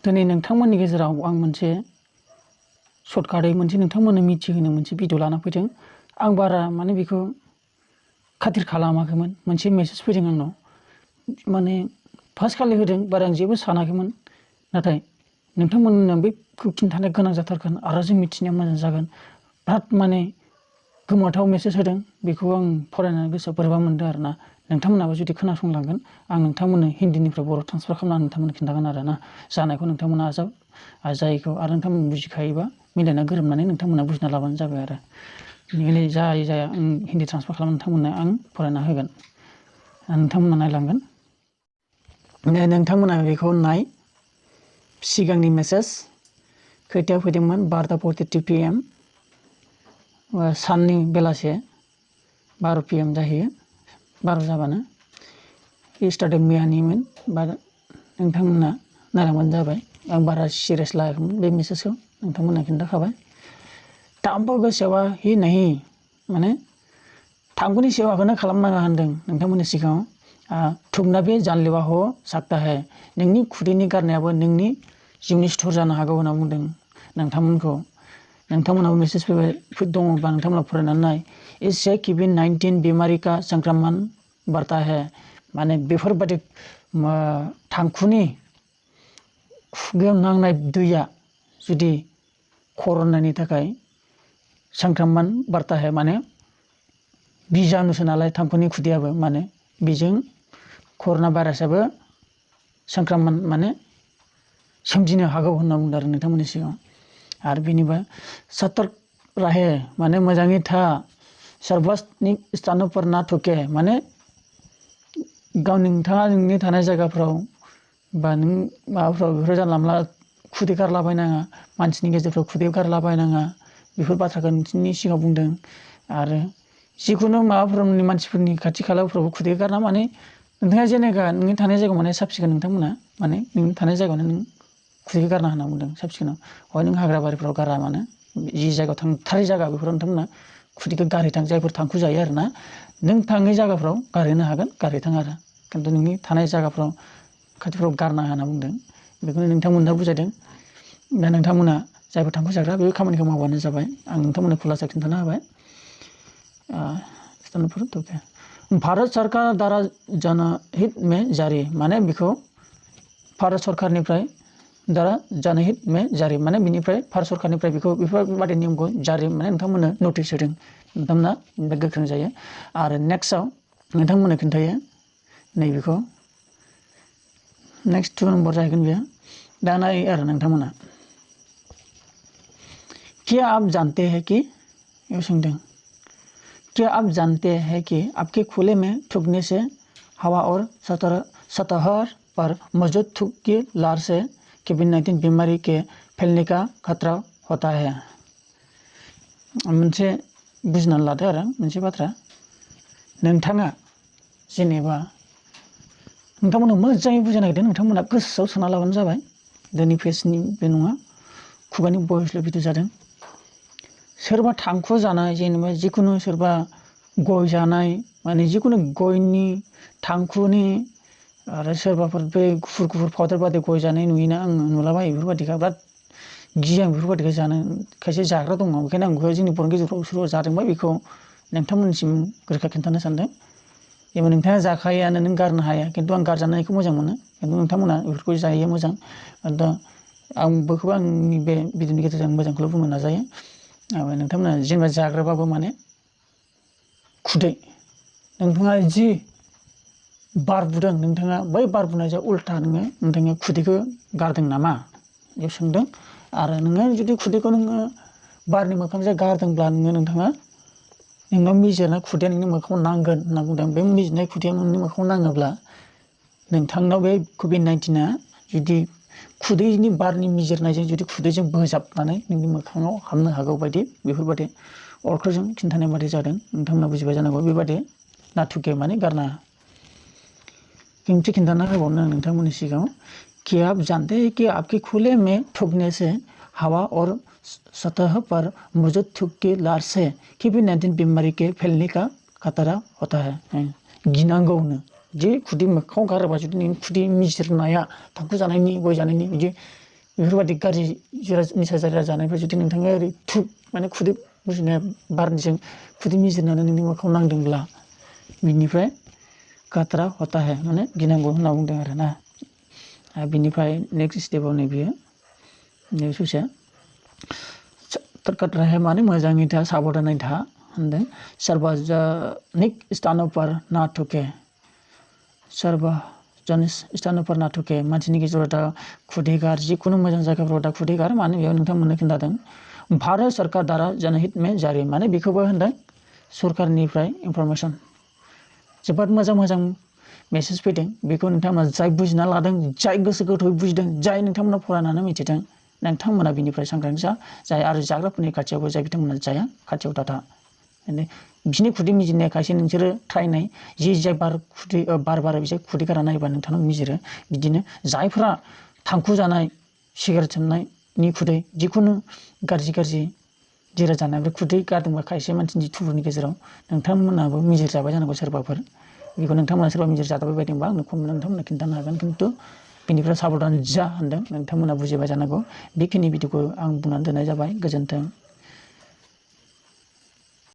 दिनै नोंथांमोननि गेजेराव आं मोनसे सर्टकाटै मोनसे नोंथांमोननो मिथिहोनो मोनसे भिडिअ लाना फैदों। आं बारा माने बेखौ खाथिर खालामाखैमोन। मोनसे मेसेज फैदों आंनाव, माने फार्स्ट खालि होदों बारा आं जेबो सानाखैमोन। नाथाय नोंथांमोननो बेखौ खिन्थानो गोनां जाथारगोन आरो जों मिथिनाया मोजां जागोन। बिराद माने गोमोथाव मेसेज होदों, बेखौ आं फरायनानै गोसोआव बोरैबा मोनदों आरोना। नोंथांमोनाबो जुदि खोनासंलांगोन, आं नोंथांमोननो हिन्दीनिफ्राय बर' ट्रान्सफार खालामनानै नोंथांमोननो खिन्थागोन आरोना। जानायखौ नोंथांमोना जायैखौ आरो नोंथांमोन बुजिखायोबा मिलायना गोरोबनानै नोंथांमोना बुजिना लाबानो जाबाय आरो। बेनिखायनो जाया आं हिन्दी ट्रान्सफार खालामनो नोंथांमोननो आं फरायना होगोन, नोंथांमोना नायलांगोन। नोंथांमोना बेखौ नाय। सिगांनि मेसेज खैथायाव फैदोंमोन? 12:42 PM, साननि बेलासे 12 PM जाहैयो, 12 जाबानो। स्टार्टिं मैयानिमोन, नोंथांमोना नायलांबानो जाबाय। आं बारा सिरियास लायाखैमोन बे मेसेजखौ, नोंथांमोना खिन्थाखाबाय। टाइमबो गोसोआव ही नहीं, माने टाइमखौनि सेवा आगानो खालामनाङा होनदों नोंथांमोननि सिगाङाव। थुकना भी जानलेवा हो सकता है, नोंनि खुदैनि गारनायाबो नोंनि जिउनि सुथुर जानो हागौ होनना बुंदों नोंथांमोनखौ। नोंथांमोनाबो मेसेज दङबा नोंथांमोना फरायनानै नाय। इससे COVID-19 बीमारी का संक्रमण बढ़ता है, माने बेफोरबायदि थांखुनि खुगायाव नांनाय दैया जुदि कर'नानि थाखाय संक्रमण बढ़ता है, माने बिजानुसो नालाय थांखुनि खुदैयाबो, माने बेजों कर'ना भाइरासाबो संक्रमण माने सोमजिनो हागौ होनना बुंदों आरो नोंथांमोननि सिगाङाव। आरो बेनिबा सतर्क रहे, माने मोजाङै था। सार्वजनिक स्थानों पर ना थुके, माने नोंथाङा नोंनि थानाय जायगाफ्राव बा नों माबाफ्राव बेफोर जानला मोनला खुदै गारलाबायनाङा, मानसिनि गेजेरफ्राव खुदै गारलाबायनाङा, बेफोर बाथ्राखौ नोंसोरनि सिगाङाव बुंदों। आरो जिखुनु माबाफोरनि मानसिफोरनि खाथि खालाफ्रावबो खुदै गारना, माने नोंथाङा जेनेबा नोंनि थानाय जायगायाव माने साब सिखोन, नोंथांमोना माने नोंनि थानाय जायगायावनो नों खुदै गारना होनना बुंदों साब सिखोनाव। हय नों हाग्रा बारिफ्राव गारा मानो, जि जायगायाव थांथारै जायगा बेफोराव नोंथांमोना खुदैखौ गारहैथां। जायफोर थांखु जायो आरोना, नों थाङै जायगाफ्राव गारहैनो हागोन, गारहैथां आरो। खिन्थु नोंनि थानाय जायगाफ्राव खाथिफ्राव गारना होनना बुंदों। बेखौनो नोंथांमोना बुजायदों। दा नोंथांमोना जायफोर थांखु जाग्रा बे खामानिखौ मावबानो जाबाय। आं नोंथांमोननो खुलासा खिन्थाना होबाय। भारत सरकार द्वारा जनहित में जारी, माने बेखौ भारत सरकारनिफ्राय द्वारा जनहित में जारी, माने बिनिफ्राय भारत सरकारनिफ्राय बेखौ बेफोरबायदि नियमखौ जारी, माने नोंथांमोननो नटिस होदों। नोंथांमोना गोख्रों जायो। आरो नेक्स्टआव नोंथांमोननो खिन्थायो नैबेखौ। नेक्स्ट 2 नम्बर जाहैगोन बेयो। दा नाय आरो नोंथांमोना। क्या आप जानते हैं कि, ये सोंदों, क्या आप जानते हैं कि आपके खुले में थूकने से हवा और सतह पर मौजूद थूक की लार से COVID-19 बीमारी के फैलने का खतरा होता है? मोनसे बुजिनानै लादो आरो मोनसे बाथ्रा। नोंथाङा जेनेबा नोंथांमोननो मोजाङै बुजायनो नागिरदों, नोंथांमोना गोसोआव सोना लाबानो जाबाय। दिनै फेसनि बे नङा, खुगानि भइसल' भिडिअ जादों। सोरबा थांखु जानाय, जेनेबा जिखुनु सोरबा गय जानाय, माने जिखुनु गयनि थांखुनि, आरो सोरबाफोर बे गुफुर पाउदार बादि गय जानाय नुयोना, आं नुलाबायो बेफोरबायदिखौ। बिराद गियो आं बेफोरबायदिखौ जानो। खायसे जाग्रा दङ, बेखायनो आं बेखौ जोंनि बर' गेजेराव सोरबा जादोंबा बेखौ नोंथांमोननिसिम रोखा खिन्थानो सानदों। जेनेबा नोंथाङा जाखायोआनो, नों गारनो हाया, खिन्थु आं गारजानायखौ मोजां मोनो, खिन्थु नोंथांमोना बेफोरखौ जायो मोजां। दा आं बेखौबो आंनि बे भिडिअनि गेजेरजों मोजांखौल' बुंनो नाजायो। नोंथांमोना जेनेबा जाग्राबाबो माने खुदै, नोंथाङा जि बार बुदों, नोंथाङा बै बार बुनायजों उल्था नोंथाङा खुदैखौ गारदों नामा बेखौ सोंदों। आरो नोङो जुदि खुदैखौ नोङो बारनि मोखांजों गारदोंब्ला नोंथाङा नोंनाव मिजिरनाय खुदैया नोंनि मोखाङाव नांगोन होनना बुंदों। बे मिजिरनाय खुदैया नोंनि मोखाङाव नाङोब्ला नोंथांनाव बे COVID-19आ जुदि खुदैनि बारनि मिजिरनायजों जुदि खुदैजों बोजाबनानै नोंनि मोखाङाव हाबनो हागौ बायदि, बेफोरबायदि अरखोजों खिन्थानाय बादि जादों। नोंथांमोना बुजिबाय जानांगौ। बेबादि नाथुके माने गारना। खिन्थु खिन्थाना होबावनो आं नोंथांमोननि सिगाङाव। क्या आप जानते हैं कि आपके खुले में थूकने से हवा और सतह पर मौजूद थूक की लार से COVID-19 बीमारी के फैलने का खतरा होता है? गिनांगौनो जे खुदै मोखाङाव गारोबा जुदि नों खुदै मिजिरनाया थांखु जानायनि, गय जानायनि बिदि बेफोरबायदि गाज्रि निसा जिराद जानायनिफ्राय जुदि नोंथाङा ओरै थुब माने खुदै बुजिनाया बारजों खुदै मिजिरनानै नोंनि मोखाङाव नांदोंब्ला बिनिफ्राय खतरा होता है माने गिनांगौ होनना बुंदों आरोना। बिनिफ्राय नेक्स्ट स्टेपाव नैबेयो ससेया सतर्क रहे माने मोजाङै था साबधानै था होनदों। सार्वजनिक स्थानों पर ना थूके, सार्वजनिक स्थानों पर ना थूके, मानसिनि गेजेराव दा खुदै गार, जिखुनु मोजां जायगाफोराव दा खुदै गार, माने बेयाव नोंथांमोननो खिन्थादों। भारत सरकार द्वारा जनहित में जारी, माने बेखौबो होनदों सरकारनिफ्राय इनफरमेसन। जोबोद मोजां मोजां मेसेज फैदों, बेखौ नोंथांमोना जाय बुजिना लादों, जाय गोसो गोथौयै बुजिदों, जाय नोंथांमोना फरायनानै मिथिदों, नोंथांमोना बिनिफ्राय सांग्रां जा, जाय आरो जाग्राफोरनि खाथियावबो जाय बिथांमोना जाया खाथियाव दाथा। माने बिसिनि खुदै मिजिरनाया खायसे नोंसोरो ट्राइनाय जाय बार बारो बिसोर खुदै गारना नायोबा नोंथांनाव मिजिरो। बिदिनो जायफ्रा थांखु जानाय, सिगारेट सोबनायनि खुदै, जिखुनु गाज्रि जिराद जानाय बे खुदै गारदोंबा खायसे मानसिनि थुबुरनि गेजेराव नोंथांमोनाबो मिजिर जाबाय जानांगौ सोरबाफोर। बेखौ नोंथांमोना सोरबा मिजिर जादाबाय बायदोंबा आंनो नोंथांमोना खिन्थानो हागोन, खिन्थु बेनिफ्राय साबधान जा होनदों, नोंथांमोना बुजिबाय जानांगौ। बेखिनि भिडिअखौ आं बुंनानै दोननाय जाबाय। गोजोन्थों।